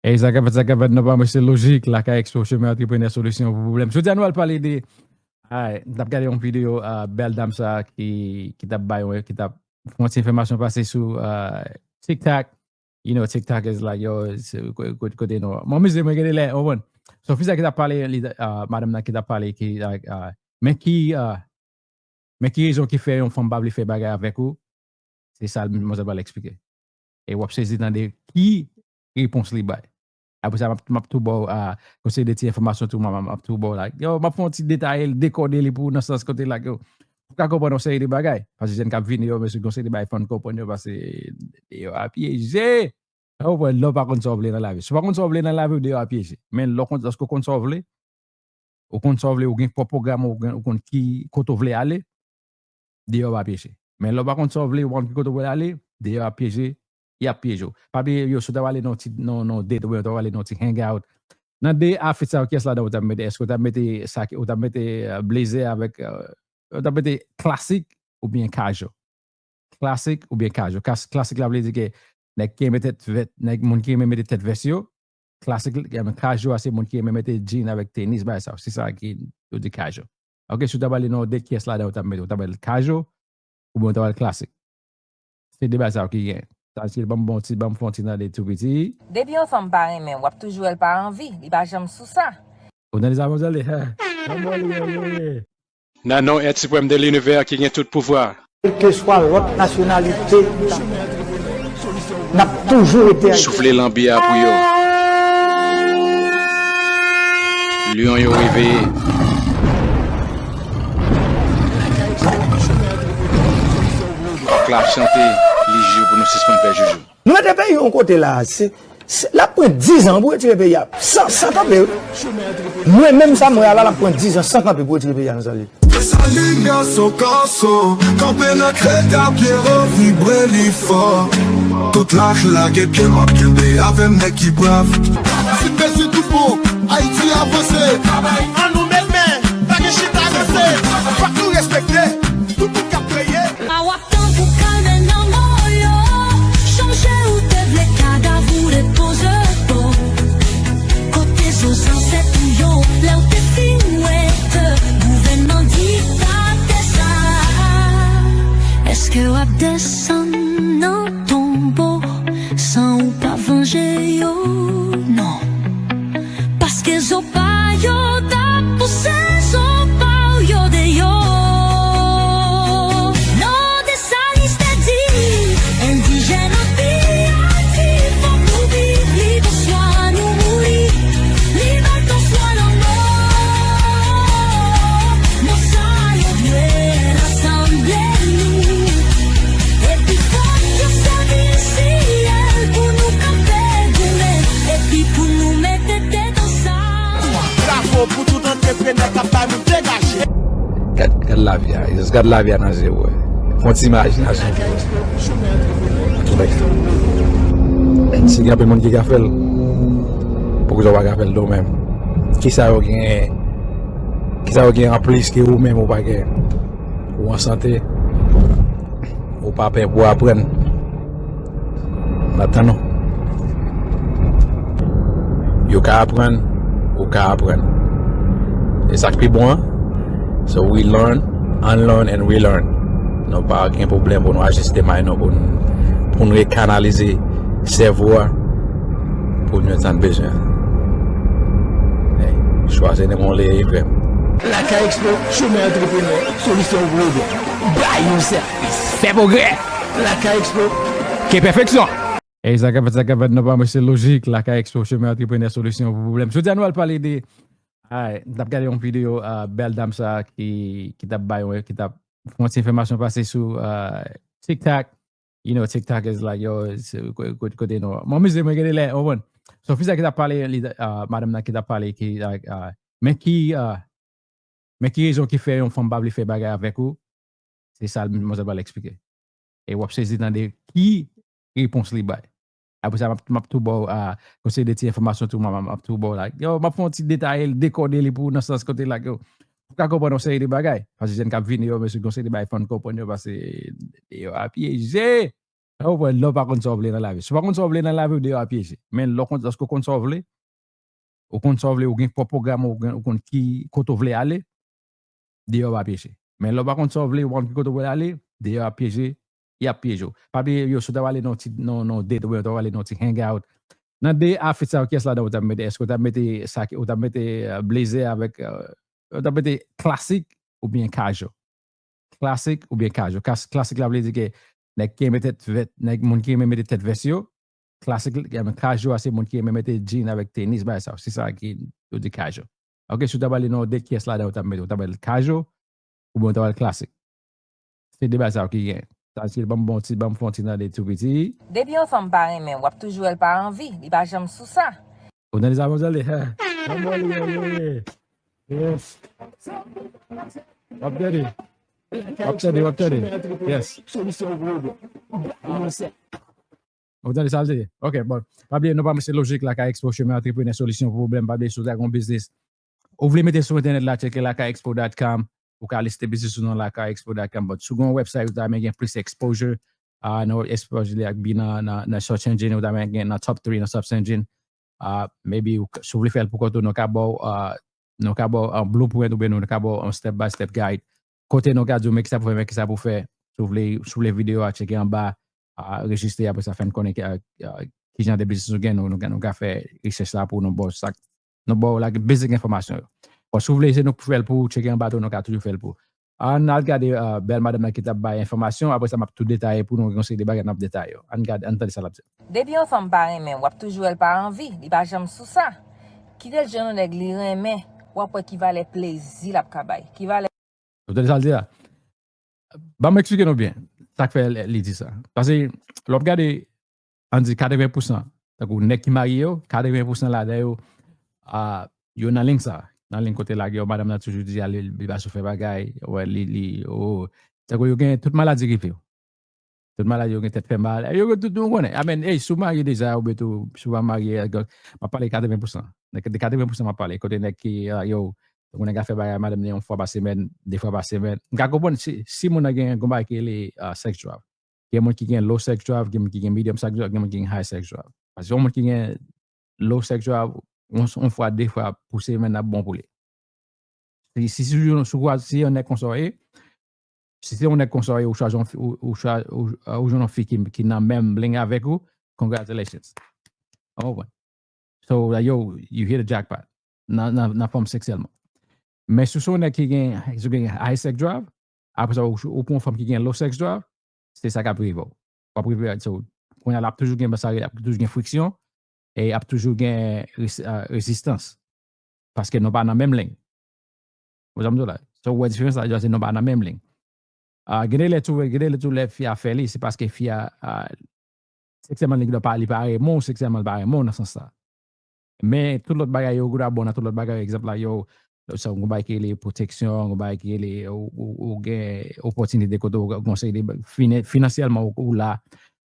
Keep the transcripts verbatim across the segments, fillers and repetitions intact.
Ey, sa k ap fèt, sa k ap fèt, nou pa mwen, se Lojik, Lakay Expo, chemen antreprenè, solisyon pou pwoblèm. Jodi a, nou al pale de, ay, n t ap gade yon videyo, ah, bèl dam sa ki, ki t ap bay, yon- ki t ap fè yon ti enfòmasyon pase sou, ah, TikTok. You know, TikTok is like, yo, se ko- ko- kote nou. Mwen, mize, mwen gade lè, w konprann? So, fi sa ki t ap pale, li, ah, madanm nan ki t ap pale, ki, like, ah, men ki, ah, men ki rezon ki fè yon fanm pa vle fè bagay avèk ou? Se sa, mwen, sa pral eksplike. E w ap sezi tande ki repons li bay. Apre sa, m ap, m ap tou ba w, ah, konsèy de ti enfòmasyon tou, m ap, m ap tou ba w la. Yo, m ap fè yon ti detaye l, dekode li pou w nan sans kote la, yo. Ou ka konprann yon seri de bagay. Paske jèn k ap vini yo, mesye, konsèy de bagay fò n konprann yo, paske yo ap pyeje. Ou konprann, lè w pa konn sa w vle nan lavi. Si w pa konn sa w vle nan lavi, w deyò ap pyeje. Men lè w konn, lòske w konn sa w vle, ou konn sa w vle, ou gen pwòp pwogram, ou gen, ou konn ki kote w vle ale, deyò ap pyeje. Men lè w pa konn sa w vle, ou pa konn ki kote w vle ale, deyò ap pyeje, y ap pyeje w. Pa bliye, yo, si w ta prale nan ti, nan, nan date, oubyen w ta prale nan ti hangout. Nan de outfit sa yo, kiyès ladan w t ap mete? Èske w t ap mete sa ki, w t ap mete, euh, blazer avèk, euh, w t ap mete klasik oubyen casual? Klasik oubyen casual? Kas-, klasik la vle di ke nèg ki renmen tèt vèt, nèg moun ki renmen mete tèt vès yo, klasik, casual a se moun ki renmen mete jean avèk tenis, bagay sa yo. Se sa ki yo di casual. Ok, si w ta prale nan yon date, kiyès ladan w t ap mete? W t ap mete casual oubyen w t ap mete klasik? Se de bagay sa yo ki gen. Sa se ban m bon ti, ban m fè yon ti tande tou piti. Depi yon fanm pa renmen w, w ap toujou wè l pa anvi. Li pa janm sou sa. Ou tande sa, manzè, li? Nan non Èt Siprèm de Linivè ki gen tout pouvwa. Kèlkeswa lòt nasyonalite, n ap toujou rete Ayisyen. Soufle lanbi a pou yo. Lyon yo reveye. Kòk la ap chante, li jou pou nou sispann fè joujou. Nou mete peyi yon kote la, se, se, l ap pran diz an pou retire peyi a. San, san kanpe, wi. Mwen menm sa mwen a la, l ap pran diz an san kanpe pou retire peyi a, mezanmi. Desalin gason kanson, kanpe nan kreta Pyero vibre li fò. Tout lach lage pye m ap kenbe avè m nèg ki brav. Sid Mezi tou bon, Ayiti avanse. Ann nou met men, pa gen chita danse. Fòk nou respekte tout moun k ap kreye. A w ap tankou kalmè nan mò yo. Chonje ou te vle kadav ou depoze po. Kote zo zansèt ou yo, lè w te fin wete gouvènman diktatè sa? Èske w ap desann nan tonbo san ou pa vanje yo? Non. Paske zo pa yo t ap pouse zo pa w yo deyò. Non, Desalin te di, endijèn anpi Ayiti, fòk nou viv lib, oswa nou mouri. Libète oswa lanmò. Non, sa yo dwe rasanble nou. Epi fòk yo sèvi syèl pou nou kanpe goumen. Epi pou nou mete tèt ansanm. Bravo pou tout antreprenè k ap bay moun degaje. Gad, gad lavi a, just gad lavi a nan je w. Fè yon ti imajinasyon pou ou. Tou nèg. Si gen anpil moun ki ka fè l, poukisa w pa ka fè l tou menm? Kisa yo gen, kisa yo gen anplis ke ou menm ou pa gen? Ou an sante, ou pa pè pou aprann. N ap tann ou. Yo ka aprann, ou ka aprann. E sa k pi bon an, so we learn, unlearn and relearn. Nou pa gen pwoblèm pou nou ajiste may nou, pou n, pou n rekanalize sèvo a, pou nou jwenn sa n bezwen. Hey, chwazi nan mwen w leye, frè m. Lakay Expo, chemen antreprenè, solisyon pou pwoblèm. Bay yon sèvis. Fè pwogrè. Lakay Expo. Ke pèfeksyon. Ey, sa k ap fèt, sa k ap fèt, nou pa mwen, se Lojik, Lakay Expo, chemen antreprenè, solisyon pou pwoblèm. Jodi a, nou al pale de, ay, n t ap gade yon videyo, ah, bèl dam sa ki, ki t ap bay, yon- ki t ap fè yon ti enfòmasyon pase sou, ah, TikTok. You know, TikTok is like, yo, se ko- ko- kote nou. Mwen, mize, mwen gade lè, w konprann? So, fi sa ki t ap pale, li, ah, madanm nan ki t ap pale, ki, like, ah, men ki, ah, men ki rezon ki fè yon fanm pa vle fè bagay avèk ou? Se sa, mwen, sa pral eksplike. E w ap sezi tande ki repons li bay. Apre sa, m ap, m ap tou ba w, ah, konsèy de ti enfòmasyon tou, m ap, m ap tou ba w la. Yo, m ap fè yon ti detaye l, dekode li pou w nan sans kote la, yo. Ou ka konprann yon seri de bagay. Paske jèn k ap vini yo, mesye, konsèy de bagay fò n konprann yo, paske yo ap pyeje. Ou konprann, lè w pa konn sa w vle nan lavi. Si w pa konn sa w vle nan lavi, w deyò a pyeje. Men lè w konn, lòske w konn sa w vle, ou konn sa w vle, ou gen pwòp pwogram, ou gen, ou konn ki kote w vle ale, deyò a pyeje. Men lè w pa konn sa w vle, ou pa konn ki kote w vle ale, deyò a pyeje, y ap pyeje w. Pa bliye, yo, si w ta prale nan yon ti, nan, nan yon date, oubyen w ta prale nan yon ti hangout, nan de afè sa yo, kiyès ladan w t ap mete? Èske w t ap mete sa ki, w t ap mete, euh, blazer avèk, euh, w t ap mete klasik oubyen casual? Klasik oubyen casual? Kas-, klasik la vle di ke nèg ki renmen tèt vèt, nèg, moun ki renmen mete tèt vès yo. Klasik, casual a se moun ki renmen mete jean avèk tenis, bagay sa yo. Se sa ki yo di casual. Ok, si w ta prale nan yon date, kiyès ladan w t ap mete? W t ap mete casual oubyen w t ap mete klasik? Se de bagay sa yo ki gen. Sa se ban m bon ti, ban m fè yon ti tande tou piti. Depi yon fanm pa renmen w, w ap toujou wè l pa anvi, li pa janm sou sa. Ou tande sa, m ap tande? Yes. W ap tande. W ap tande, w ap tande. Yes. Ou tande sa l te di? Ok, bon. Pa bliye, nou pa mwen, se Lojik, Lakay Expo, chemen antreprenè, solisyon pou pwoblèm. Pa bliye, si w ta gen yon biznis, ou vle mete sou entènèt la, tcheke lakay expo dot com, ou ka liste biznis ou nan lakay expo dot com. But si w gen yon website, ou ta renmen gen plis exposure, ah, nan exposure li ak bi nan, nan, nan search engine, ou ta renmen gen nan top three nan search engine. Ah, maybe ou, si w vle fè l pou kont ou, nou ka ba w, ah, nou ka ba w an blueprint oubyen nou ka ba w an step by step guide. Kote nou ka di w men kisa pou fè, men kisa pou fè. Si w vle, si w vle videyo a, tcheke anba, ah, rejistre, apre sa fè n konnen ki, ah, ah, ki jan de biznis ou gen, nou, nou, nou ka fè rechèch la pou nou ba w sa, nou ba w la basic enfòmasyon yo. Bon, si w vle, se nou k fè l pou ou, tcheke anba tou, nou ka toujou fè l pou ou. Ann al gade, ah, bèl madanm nan ki t ap bay enfòmasyon, apre sa m ap tou detaye pou nou, gen yon seri de bagay n ap detaye yo. Ann gade, ann tande sa l ap di. Depi yon fanm pa renmen w, w ap toujou wè l pa anvi, li pa janm sou sa. Kite l jwenn yon nèg li renmen, w ap wè ki valè plezi l ap ka bay, ki valè Ou tande sa l di la? Ban m eksplike nou byen sa k fè li, li di sa. Paske lè w ap gade, ann di katreven pousan, tankou nèg ki marye yo, katreven pousan ladan yo, a, yo nan liy sa. Nan liy kote lage yo, madanm nan toujou di ale, li pa sou fè bagay, wè, li, li, o, tankou yo gen tout maladi rive yo. Tout maladi yo gen tèt fè mal. Yo gen tout, nou konnen. Amèn. Ey, si w marye deja, oubyen tou, si w pa marye, m ap pale katreven pousan. Nèg de katreven pousan m ap pale. Kote nèg ki, ah, yo, tankou nèg la fè bagay, madanm li yon fwa pa semèn, de fwa pa semèn. M ka konprann si, si moun nan gen yon bagay ki rele, ah, sex drive. Gen moun ki gen low sex drive, gen moun ki gen medium sex drive, gen moun ki gen high sex drive. Paske yon moun ki gen low sex drive, yon, yon fwa, de fwa pou semèn ap bon pou li. Si, si, si, si, si, si yon nèg konsa w ye, si se yon nèg konsa w ye, ou chwazi yon fi, ou, ou chwa-, ou, ou jwenn yon fi ki, ki nan menm liy avèk ou, congratulations. Ou konprann? So, like, yo, you hit a jackpot. Nan, nan, nan fòm seksyèlman. Men si w se yon nèg ki gen, si w gen high sex drive, apre sa, ou, ou pran yon fanm ki gen low sex drive, se sa k ap rive w. W ap rive, so, kounye a, l ap toujou gen, sa, l ap toujou gen friksyon, e ap toujou gen res-, ah, rezistans. Paske nou pa nan menm liy. Ou sa m di w la? So, ou wè diferans la, se nou pa nan menm liy. Ah, gen de lè tou, gen de lè tou lè fi a fè li, se paske fi a, ah, seksyèlman li pa, li pa renmen w, seksyèlman li pa renmen w nan sans sa. Men tout lòt bagay yo, ou ta bon nan tout lòt bagay yo, egzanp la, yo, sa yon bagay ki rele pwoteksyon, yon bagay ki rele, ou, ou, ou gen opòtinite kote ou gen yon seri de ba-, fina-, finansyèlman ou, ou la.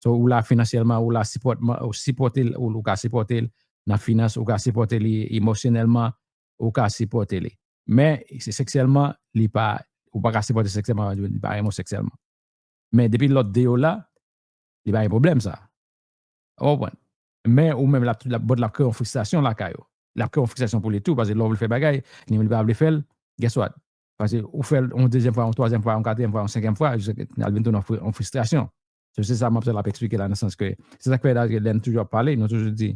So, ou la finansyèlman, ou la sipòtman, ou sipòte l, ou, ou ka sipòte l nan finans, ou ka sipòte li emosyonèlman, ou ka sipòte li. Men, se seksyèlman, li pa, ou pa ka sipòte seksyèlman, li pa renmen w seksyèlman. Men depi lòt de yo la, li pa gen pwoblèm sa. Ou konprann? Men ou menm, l ap, l ap, bòt l ap kreye yon fristrasyon lakay ou. L ap kreye yon fristrasyon pou li tou, paske lè w vle fè bagay, li menm li pa vle fè l, guess what? Paske ou fè l yon dezyèm fwa, yon twazyèm fwa, yon katriyèm fwa, yon senkyèm fwa, jiskaske l vin tounen yon fri-, yon fristrasyon. So, se sa m ap, sa l ap eksplike la, nan sans ke, se sa k fè la, lè n toujou ap pale, nou toujou di,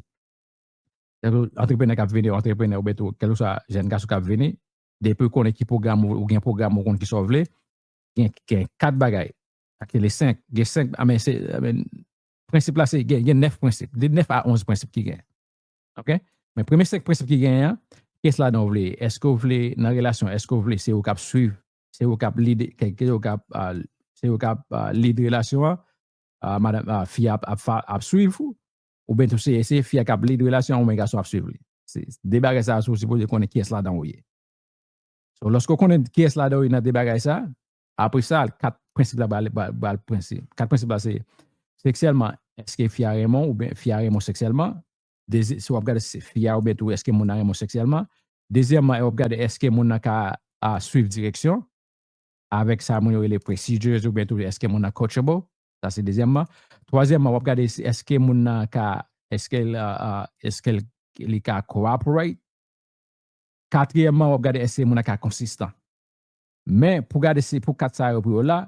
kèlkeswa antreprenè k ap vini, antreprenè oubyen tou, kèlkeswa jèn gason k ap vini, depi w konnen ki pwogram ou, ou gen pwogram ou, konn kisa w vle, gen, gen kat bagay. Ak le senk, gen senk, a men se, a men, prensip la se, gen, gen nèf prensip, de nèf a onz prensip ki gen. Ok? Men premye senk prensip ki gen an, kiyès ladan w vle? Èske w vle nan relasyon? Èske w vle se ou k ap swiv, se ou k ap lead, ke, ke ou k ap, ah, se ou k ap, ah, lead relasyon an? Ah, madanm, ah, fi a ap, ap fa-, ap swiv ou? Oubyen tou se, se fi a k ap lead relasyon an, oubyen gason ap swiv li? Se de bagay sa a, ou sipoze konnen kiyès ladan ou ye. So, lòske w konnen kiyès ladan w ye nan de bagay sa, apre sa, kat prensip la, ba, ba, ba prensip. Kat prensip la se, seksyèlman, èske fi a renmen w oubyen fi a renmen w seksyèlman? Dezi-, si w ap gade se fi a oubyen tou èske moun nan renmen w seksyèlman? Dezyèmman, w ap gade èske moun nan ka, a, swiv direksyon avèk sa moun yo rele procedures oubyen tou èske moun nan coachable? Sa se dezyèmman. Twazyèmman, w ap gade si èske moun nan ka, èske l, ah, ah, èske l, li ka cooperate. Katriyèmman, w ap gade èske moun nan ka konsistan. Men, pou gade si pou kat sa yo pou yo la,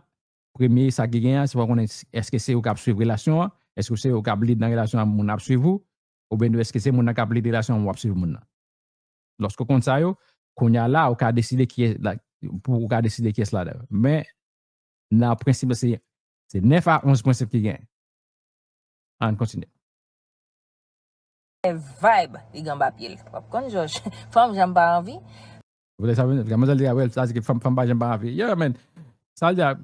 premye sa ki gen an, se pou konnen si, èske se ou k ap swiv relasyon an, èske se ou k ap lead nan relasyon an, moun ap swiv ou, oubyen tou èske se moun nan k ap lead relasyon an, w ap swiv moun nan. Lòske w konn sa yo, kounye a la, ou ka deside kiyès, like, pou ou ka deside kiyès ladan yo. Men, nan prensip la, se, se nèf a onz prensip ki gen. Ann kontinye. Vibe, li gen anba pye l. W ap konn, Jòj. Fanm janm pa anvi. Poutèt sa, manzè di a, well, sa di ke fanm, fanm pa janm pa anvi. Yeah, man. Sa l di a,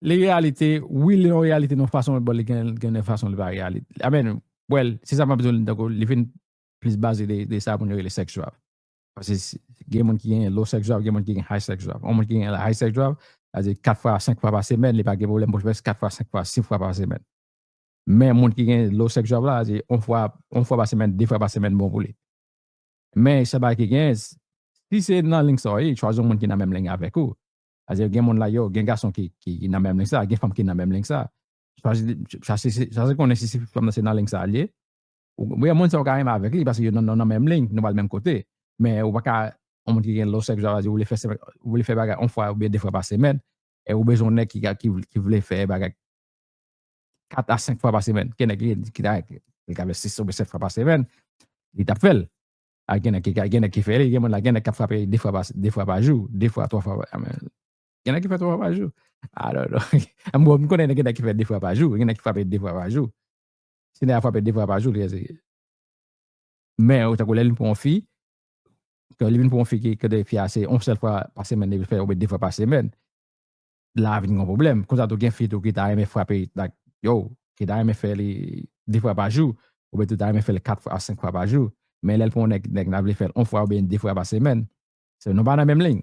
li reyalite, wi, li yon reyalite nan fason, but li gen, gen yon fason li pa reyalite. I mean, well, se sa m ap di w, tankou, li vin plis baze de, de sa moun yo rele sex drive. Paske si, gen moun ki gen low sex drive, gen moun ki gen high sex drive. Yon moun ki gen high sex drive, sa di kat fwa, senk fwa pa semèn, li pa gen pwoblèm pou l fè kat fwa, senk fwa, sis fwa pa semèn. Men moun ki gen low sex drive la, sa di yon fwa, yon fwa pa semèn, de fwa pa semèn bon pou li. Men se bagay ki gen, si se nan liy sa w ye, chwazi yon moun ki nan menm liy avèk ou. Sa di gen moun la yo, gen gason ki, ki, ki nan menm liy sa, gen fanm ki nan menm liy sa. Chwazi, chwazi, chwazi konnen si, si fanm nan se nan liy sa li ye. Ou, ou gen moun sa ou ka renmen avèk li paske yo nan, nan, nan menm liy, nou pral menm kote. Men ou pa ka, yon moun ki gen low sex drive, sa di ou vle fè, ou vle fè bagay yon fwa oubyen de fwa pa semèn, e ou bezwen yon nèg ki, ki, ki vle fè bagay kat a senk fwa pa semèn. Gen nèg ki, ki ta, ki ka fè sis oubyen sèt fwa pa semèn, li t ap fè l. A, gen nèg ki, gen nèg ki fè li, gen moun la, gen nèg k ap frape de fwa pa, de fwa pa jou, de fwa, twa fwa pa, a, men, gen nèg ki fè twa fwa pa jou. I don't know. M, bon, m konnen gen nèg ki fè de fwa pa jou, gen nèg ki frape de fwa pa jou. Si nèg la frape de fwa pa jou, li rete. Men, ou tankou lè li pou yon fi, ke li vin pou yon fi ki, ke de fi a se yon sèl fwa pa semèn, li fè, oubyen de fwa pa semèn, la vin gen pwoblèm. Konsa tou gen fi tou ki ta renmen frape, like, yo, ki ta renmen fè li de fwa pa jou, oubyen tou ta renmen fè l kat fwa a senk fwa pa jou. Men lè l pou yon nèg, nèg la vle fè l yon fwa oubyen de fwa pa semèn, se nou pa nan menm liy.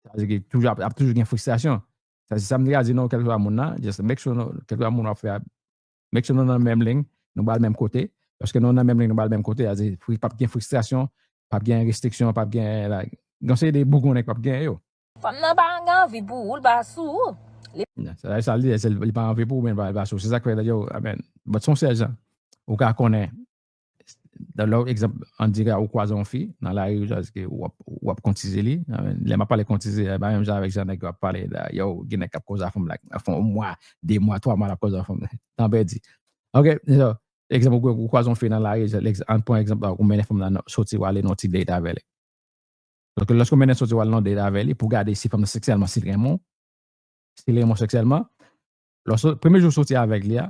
Sa vle di ki toujou ap, ap toujou gen fristrasyon. Sa se sa m te ka di nou, kèlkeswa moun nan, just make sure nou, kèlkeswa moun w ap fè a, make sure nou nan menm liy, nou pral menm kote. Lòske nou nan menm liy, nou pral menm kote, sa vle di, p ap gen fristrasyon, p ap gen restriksyon, p ap gen, like, gen yon seri de bougonnen k p ap gen yo. Fanm nan pa gen anvi pou ou, li pa sou ou. Li... Sa, sa l di, se li pa anvi pou ou, men li pa, li pa sou ou. Se sa k fè, yo, amen. But se yon sèl jan. Ou ka konnen, dan lòt egzanp, ann di ou kwaze yon fi nan lari, ou, w ap, w ap kontize li. Amen. Lè m ap pale kontize, e pa menm jan avèk jan nèg yo ap pale la. Yo, gen nèg k ap koze a fanm la, fè yon mwa, de mwa, twa mwa l ap koze a fanm. Tan pèdi. Ok, so, egzanp, ou, ou kwaze yon fi nan lari, ann pran egzanp la, ou mennen fanm nan soti, w ale nan yon ti date avè li. Donk, lòske w mennen soti w al nan date avè li pou gade si fanm nan seksyèlman, si l renmen w, si l renmen w seksyèlman, lòske, premye jou w soti avèk li a,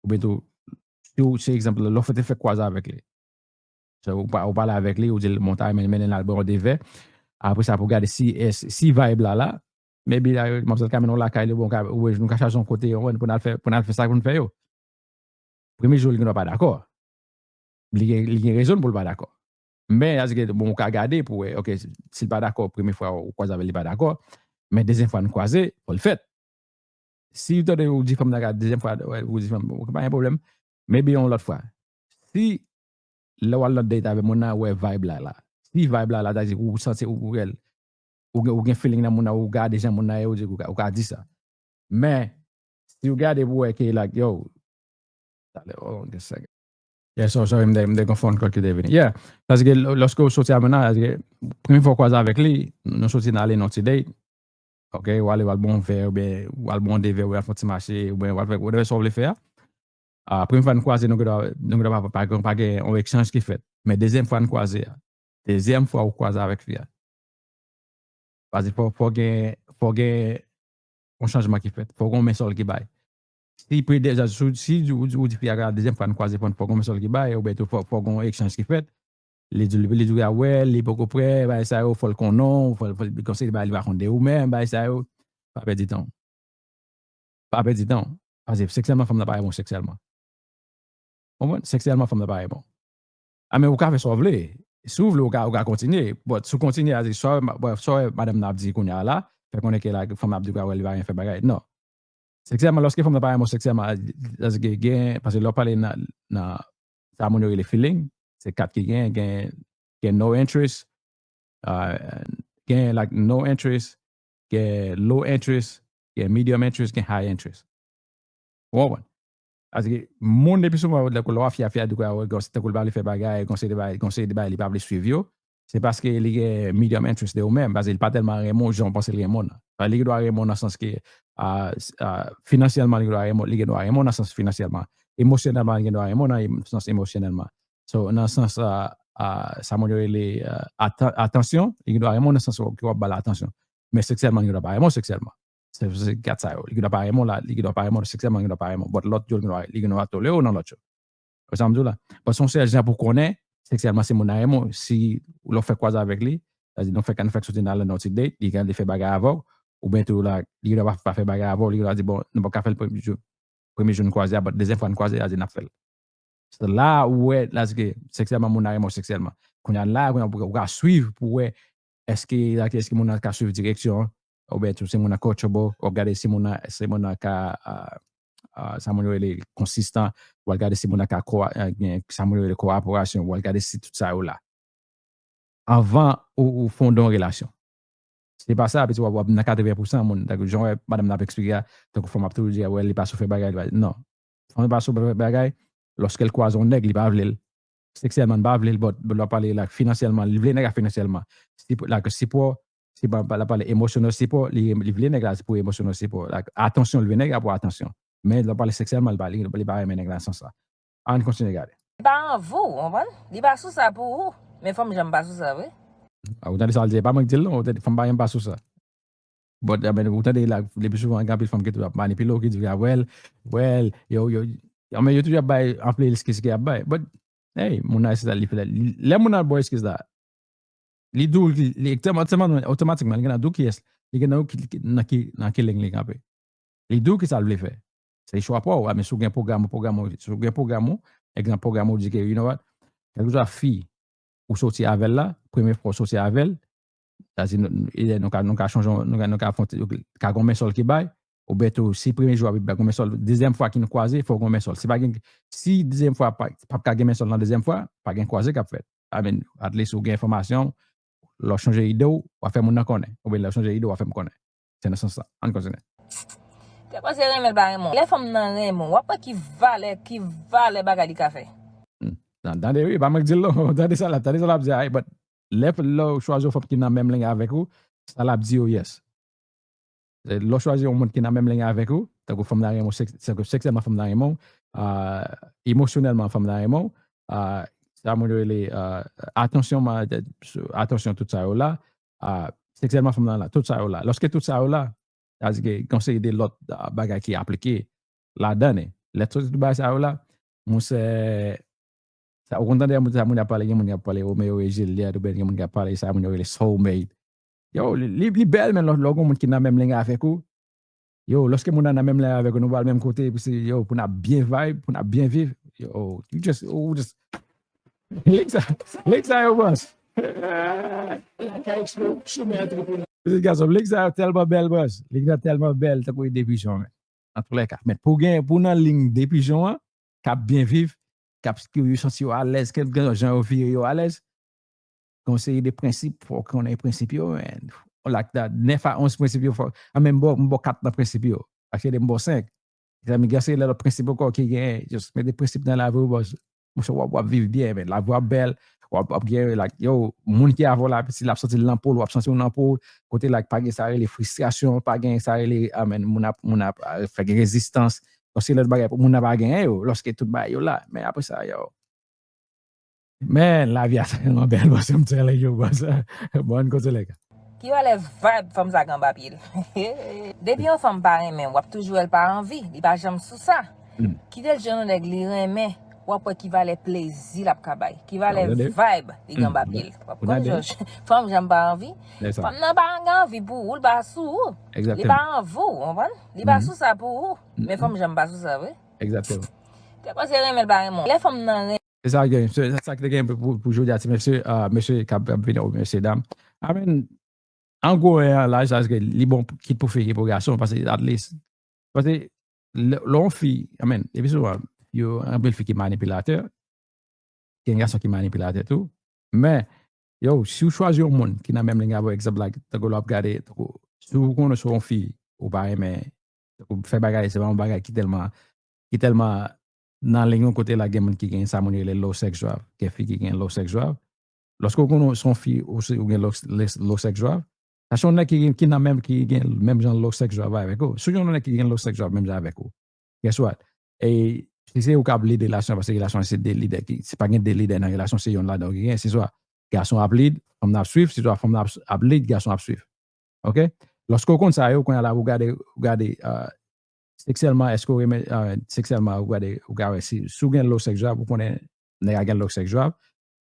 oubyen tou, si w, se egzanp, lè w fèk te fèk kwaze avèk li. So, ou pa, ou pale avèk li, ou di l, bon, ta renmen mennen l al bwè yon de vè. Apre sa, pou gade si, si vibe la la, maybe la, manmzèl ka mennen w lakay li, bon, ka, ou, nou ka chache yon kote, ou, pou n al fè, pou n al fè sa pou n fè yo. Premye jou, li gendwa pa dakò. Li gen, li gen rezon l pou l pa dakò. Men, sa vle di ke, bon, ou ka gade pou wè, ok, si, si l pa dakò, premye fwa ou kwaze avè l, li pa dakò. Men dezyèm fwa n kwaze, fò l fèt. Si ou tande ou di fanm nan ka, dezyèm fwa, wè, ou di fanm, ok, pa gen pwoblèm. Maybe yon lòt fwa. Si lè w al nan date avè moun nan, ou wè vibe la la. Si vibe la la, sa vle di ou santi ou, ou wè l, ou gen, ou gen feeling nan moun nan, ou gade jan moun nan ye, ou di, ou ka, ou ka di sa. Men, si w gade pou wè ke, like, yo, talè, hold on just a second. Yeah, so, sorry, m te, m te gon phone call ki te vini. Yeah, paske lè, lòske w soti avè moun nan, paske premye fwa w kwaze avèk li, nou soti nan ale nan ti date, ok, w ale, w al bwè yon vè, oubyen w al bwè yon de vè, oubyen w al fè yon ti mache, oubyen w al fè whatever sa w vle fè a. A, premye fwa n kwaze, nou gendwa, nou gendwa pa, pa, pa gen yon echanj ki fèt. Men dezyèm fwa n kwaze a, dezyèm fwa ou kwaze avèk fi a, paske fò, fò gen, fò gen yon chanjman ki fèt. Fò gen yon men sòl ki bay. Si pre deja, si, si ou, ou di fi a, dezyèm fwa n kwaze, fò, fò gen yon men sòl ki bay, oubyen tou fò, fò gen yon echanj ki fèt. Li di, li di, a wè, li poko prè, bagay sa yo, fò l konnen w, fò, fò l konseye, li pa konn de ou menm, bagay sa yo. Pa pèdi tan w. Pa pèdi tan w. Paske seksyèlman, fanm nan pa renmen w seksyèlman. Konprann? Seksyèlman, fanm nan pa renmen w. A, men ou ka fè sa w vle. Si w vle, ou ka, ou ka kontinye. But si w kontinye, a di, sa w, sa w wè madanm nan ap di kounye a la, fè konnen ke la, fanm nan ap di w, a wè, li pa renmen fè bagay. Non. Seksyèlman, lòske fanm nan pa renmen w seksyèlman, paske gen, paske lè w pale nan, nan sa moun yo rele feeling, se kat ki gen, gen, gen no interest, uh, gen, like, no interest, gen low interest, gen medium interest, gen high interest. Ou konprann? Paske moun depi souvan lè w ap fè afè a, di w, tankou l pa vle fè bagay, konseye de bagay, konseye de bagay, li pa vle swiv yo, se paske li gen medium interest de ou menm, paske li pa tèlman renmen w jan w panse l renmen w nan. Li gendwa renmen w nan sans ke, a, a, finansyèlman, li gendwa renmen, li gendwa renmen w nan sans finansyèlman. Emosyonèlman, li gendwa renmen w nan sans emosyonèlman. So, nan sans, a, a, sa moun yo rele, a, atan-, atansyon, li gendwa renmen w nan sans ke w ap ba l atansyon. Men seksyèlman, li gendwa pa renmen w seksyèlman. Se, se kat sa yo. Li gendwa pa renmen w la, li gendwa pa renmen w seksyèlman, li gendwa pa renmen w. But lòt yo, li gendwa, li gendwa tolere w nan lòt yo. Ou sa m di w la? But se yon sèl jan pou konnen, seksyèlman, se moun nan renmen w. Si lè w fèk kwaze avèk li, sa di nou fèk, nou fèk soti nan, nan yon ti date, li gen, li fè bagay avè w, oubyen tou la, li gendwa pa, pa fè bagay avè w, li gendwa di, bon, nou pa ka fè l premye jou, premye jou n kwaze a, but dezyèm fwa n kwaze a, di n ap fè l. Se la ou wè, la, se ke seksyèlman, moun nan renmen w seksyèlman. Kounye a la, kounye a, ou ka swiv pou wè èske, èske moun nan ka swiv direksyon, oubyen tou se moun nan coachable, w ap gade si moun nan, si moun nan ka, a, a, sa moun yo rele konsistan, w al gade si moun nan ka ko-, a, gen sa moun yo rele kowoperasyon, w al gade si tout sa yo la. Anvan ou, ou fonde yon relasyon. Se pa sa, piti w ap, w ap nan katreven pousan moun, tankou jan w wè madanm nan ap eksplike a, tankou fanm ap toujou di, wè, li pa sou fè bagay, li pa, non. Fanm pa sou fè bagay, lòske l kwaze yon nèg, li pa vle l. Seksyèlman, li pa vle l, but, but l ap pale la, finansyèlman, li vle nèg la finansyèlman. Si, like, sipò, si pa, pa, l ap pale emotional sipò, li, li vle nèg la pou emotional sipò. Like, atansyon, li vle nèg la pou atansyon. Men lè w pale seksyèlman, li pa, li, li pa renmen nèg la nan sans sa. Ann kontinye gade. Li pa anvi w, w konprann? Li pa sou sa pou ou. Men fanm janm pa sou sa vre. A, ou tande sa l di, e pa mwen ki di l non, ou tande, fanm pa janm pa sou sa. But, I mean, ou tande la, le pi souvan, gen anpil fanm ki toujou ap manipile w, ki di, a, well, well, yo, yo, yo, men yo toujou ap bay anpil eskiz ki ap bay. But, hey, moun nan, se sa li fè la. Lè moun nan ba w eskiz la, li di w, li, li, otomatikman, otomatikman, li gentan di w kiyès, li gentan di w ki, ki, nan ki, nan ki liy li kanpe. Li di w ki sa l vle fè. Se chwa pa w, a, men si w gen pwogram, pwogram, si w gen pwogram ou, egzanp, pwogram ou di ke, you know what, kèlkeswa fi ou soti avè l la, premye fwa w soti avè l, sa di nou, nou, nou ka, nou ka chanje, nou ka, nou ka fè, ka gen yon men sòl ki bay, oubyen tou, si premye jou a, pa gen men sòl, dezyèm fwa ki nou kwaze, fò gen men sòl. Si pa gen, si dezyèm fwa, pa, pa ka gen men sòl nan dezyèm fwa, pa gen kwaze k ap fèt. I mean, at least ou gen enfòmasyon, lè w chanje ide w, w a fè moun nan konnen. Oubyen lè w chanje ide w, w a fè m konnen. Se nan sans sa. Ann kontinye. Te panse renmen l pa renmen w. Lè fanm nan renmen w, w ap wè ki valè, ki valè bagay li ka fè. Hmm. Tande, wi, pa mwen k di l non. Tande sa l ap, tande sa l ap di a, but lè, lè w chwazi yon fanm ki nan menm liy avèk ou, sa l ap di yo, yes. Lè w chwazi yon moun ki nan menm liy avèk ou, tankou fanm nan renmen w, sèk-, sèk-, seksyèlman fanm nan renmen w, a, emosyonèlman fanm nan renmen w, a, sa moun yo rele, a, atansyon, ma-, atansyon, tout sa yo la, a, seksyèlman fanm nan la, tout sa yo la. Lòske tout sa yo la, sa di ke gen yon seri de lòt, a, bagay ki aplike ladan, lè tout, tout bagay sa yo la, monchè, sa, ou konn tande sa moun ap pale, gen moun k ap pale Romeo e Juliet, oubyen gen moun k ap pale sa moun yo rele soulmate. Yo, li, li, li bèl, men lè, lè w gen yon moun ki nan menm liy avèk ou, yo, lòske moun nan nan menm liy avèk ou, nou pral menm kote, epi se, yo, pou n ap byen vibe, pou n ap byen viv, yo, you just, ou just, liy sa, liy sa yo, bòs. Gason, liy sa yo tèlman bèl, bòs. Liy sa tèlman bèl, tankou ide pijon, men. Antoulèka, men pou gen, pou nan liy de pijon an, k ap byen viv, k ap, ki yo santi yo alèz, kèlke jan yo vire yo alèz, gen yon seri de prensip, fò w konnen prensip yo, men, like that, nèf a onz prensip yo, fò, an menm bò, m ba w kat nan prensip yo, paske de m ba w senk. Mezanmi, gen yon seri de lòt prensip ankò ki gen, just mete prensip nan lavi w, bòs. Monchè, w ap, w ap viv byen, men lavi w ap bèl, w ap, w ap gen, like, yo, moun ki avè w la, si l ap santi l nan po l, w ap santi w nan po w, kote, like, pa gen sa rele fristrasyon, pa gen sa rele, amen, moun ap, moun ap, a, fè gen rezistans. Paske lòt bagay, moun nan pa genyen yo, lòske tout bagay yo la. Men apre sa, yo. Men, lavi a tèlman bèl, bòs, m telling you, bòs. Bon, kote lè ka. Ki valè vibe fanm sa gen anba pye l? Depi yon fanm pa renmen w, w ap toujou wè l pa anvi, li pa janm sou sa. Hmm. Kite l jwenn yon nèg li renmen, w ap wè ki valè plezi l ap ka bay. Ki valè vibe li gen anba pye l. W ap konn jòj. Fanm janm pa anvi. Fanm nan pa gen anvi pou ou, li pa sou ou. Li pa anvi w, w konprann? Li pa sou sa pou ou. Men fanm janm pa sou sa vre. Egzakteman. Te panse renmen l pa renmen w. Lè fanm nan renmen Se sa gen, se, se sa ki te gen pou, pou, pou jodi a, ti mesye, a, mesye k ap, ap vini, mesye dam. I mean, an gwo, en, laj sa, li bon kit pou fi ki pou gason, paske at least, paske lè, lè yon fi, I mean, epi souvan, yo, anpil fi ki manipilatè, gen gason ki manipilatè tou, men, yo, si w chwazi yon moun ki nan menm liy avè w, egzanp la, tankou lè w ap gade, tankou, si w konnen se yon fi, ou pa renmen, tankou fè bagay, se pa yon bagay ki tèlman ki tèlman nan liy yon kote la, gen moun ki gen sa moun rele low sex drive, gen fi ki gen low sex drive. Lòske w konnen w se yon fi ou se, ou gen low, low sex drive, sa se yon nèg ki, gen- ki nan menm, ki gen menm jan low sex drive avèk ou. Si w yon nèg ki gen low sex drive menm jan avèk ou, guess what? E si se ou k ap lead relasyon, paske relasyon se de lidè ki, se pa gen de lidè nan relasyon, se yon ladan ki gen, se swa gason ap lead, fanm nan ap swiv, se swa fanm nan ap, ap lead, gason ap swiv. Ok? Lòske w konn sa yo, kounye a la, ou gade, ou gade, uh, seksyèlman, èske w renmen, uh, seksyèlman, ou gade, ou ka wè si, si w gen low sex drive, ou konnen nèg a gen low sex drive,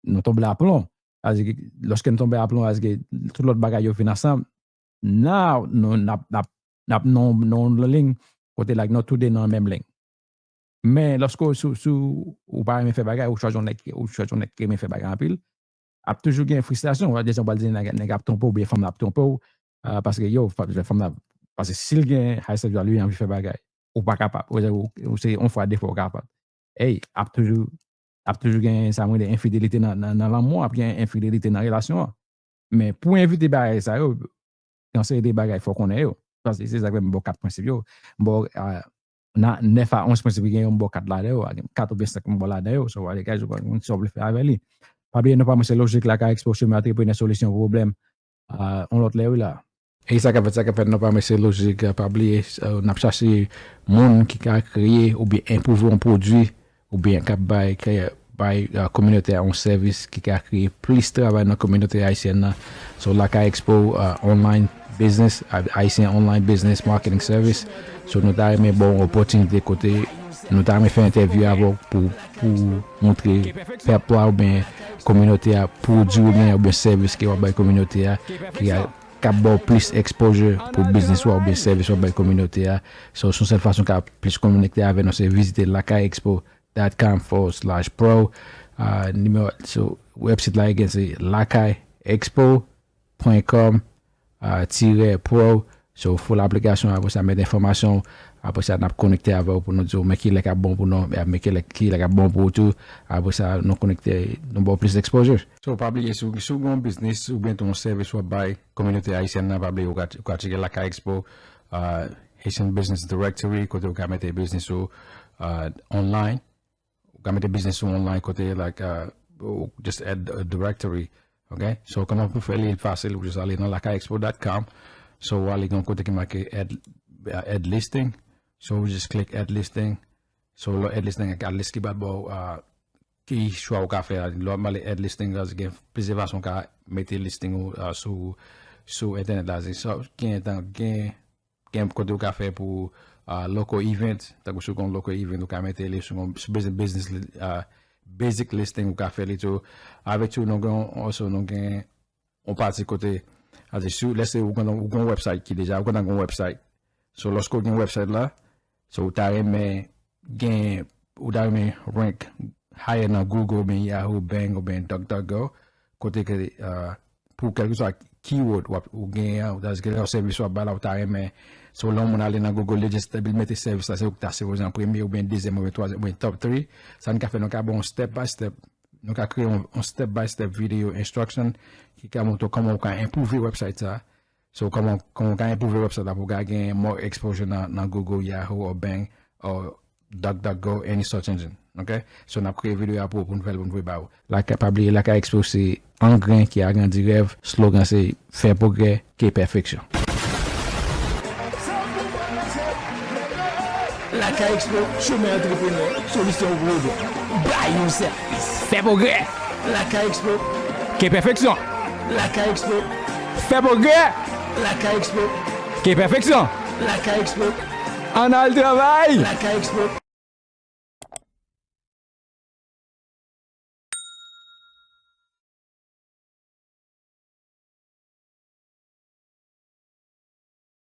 nou tonbe aplon. Sa vle di, lòske nou tonbe aplon, sa vle di tout lòt bagay yo vin ansanm. Now, nou, n ap, n ap, n ap nan, nan yon liy, kote la, nou tou de nan menm liy. Men, lòske w, si, si w pa renmen fè bagay, ou chwazi yon nèg, ou chwazi yon nèg ki renmen fè bagay anpil, ap toujou gen fristrasyon. Deja, w pral di nèg, nèg ap twonpe w, oubyen fanm nan ap twonpe w, ah, paske, yo, fa- fanm nan, paske si l gen high sex drive, li anvi fè bagay, ou pa kapab. Ou, ou, ou se yon fwa, de fwa ou kapab. Ey, ap toujou, ap toujou gen sa mwen rele enfidelite nan, nan, nan lanmou, ap gen enfidelite nan relasyon an. Men pou evite bagay sa yo, gen yon seri de bagay fò w konnen yo. Paske se sa k fè m ba w kat prensip yo. M ba w, ah, nan nèf a onz prensip ki gen yo, m ba w kat ladan yo, kat oubyen senk m ba w ladan yo. So, wale, guys, ou konn sa w vle fè avè li. Pa bliye, non pa mwen se Lojik, Lakay Expo, chemen antreprenè, solisyon pwoblèm. Ah, yon lòt lè, wi la. E sa k ap fèt, sa k ap fèt, non pa mwen se Lojik, ah, pa bliye, ah, n ap chache moun ki ka kreye oubyen enpwouve yon pwodui oubyen k ap bay, kreye, bay, ah, kominote a yon sèvis ki ka kreye plis travay nan kominote ayisyèn nan. So, Lakay Expo, ah, online business, ah, Haitian online business marketing service. So, nou ta renmen ba w yon opòtinite kote nou ta renmen fè entèvyou avè w pou, pou montre pèp la oubyen kominote a pwodui oubyen, oubyen sèvis ke w ap bay kominote a, ki a, k ap ba w plis exposure pou biznis ou a oubyen sèvis w ap bay kominote a. So, se yon sèl fason w ka plis konekte avè nou, se vizite lakay expo dot com forward slash pro. Ah, nimewo, so, website la, again, se lakay expo pwen kòm, ah, tirè pro. So, full application, apre sa, met enfòmasyon, apre sa, n ap konekte avè w pou nou di w, men ki lè k ap bon pou nou, men ki lè, ki lè k ap bon pou ou tou. Apre sa, nou konekte, nou ba w plis exposure. So, pa bliye, si w, si w gen yon biznis oubyen tou yon sèvis w ap bay kominote ayisyèn nan, pa bliye, ou ka, ou ka tcheke Lakay Expo, ah, Haitian Business Directory, kote ou ka mete biznis ou, ah, online. Ou ka mete biznis ou online kote, like, uh, ou just add a directory. Ok? So, kòman pou fè li fasil, ou just ale nan lakay expo dot com. So, ou ale gen yon kote ki make add, uh, add listing. So, ou just click add listing. So, lè w add listing, ak list ki ba w, uh, ki chwa ou ka fè a. Lè w ale add listing la, gen plizyè fason ou ka mete listing ou, uh, sou, sou entènèt la. So, gen tan, gen gen kote ou ka fè pou, ah, local event, tankou si w gen local event, ou ka mete li sou, sou business, business, ah, basic listing, ou ka fè li tou. Avèk tou, nou gen, also, nou gen yon pati kote, sa vle di, si w, let's say, ou gen, ou gen yon website ki deja, ou gen yon website. So, lòske w gen website la, so, ou ta renmen gen, ou ta renmen rank higher nan Google, oubyen Yahoo, Bing, oubyen DuckDuckGo, kote ke, ah, pou kèlkeswa keyword w ap, ou genyen an, ou ta di ke yon sèvis w ap bay la, ou ta renmen. So, lè yon moun ale nan Google, li just, li mete sèvis la, se ou ki ta sipoze an premye, oubyen dezyèm, oubyen twazyèm, oubyen top three. Sa n ka fè, nou ka ba w yon step by step. Nou ka kreye yon, yon step by step video instruction ki ka montre w kòman ou ka enpwouve website sa. So, kòman, kòman w ka enpwouve website la pou w ka gen more exposure nan, nan Google, Yahoo, or Bing, or DuckDuckGo, any search engine. Ok? So, n ap kreye videyo a pou, pou n fè l, pou n voye ba ou. Lakay, pa bliye, Lakay Expo se angren ki agrandi rèv. Slogan se fè pwogrè, ke pèfeksyon. Lakay Expo, chemen antreprenè, solisyon pou pwoblèm. Bay yon sèvis. Fè pwogrè. Lakay Expo. Ke pèfeksyon. Lakay Expo. Fè pwogrè. Lakay Expo. Ke pèfeksyon. Lakay Expo. Ann al travay. Lakay Expo.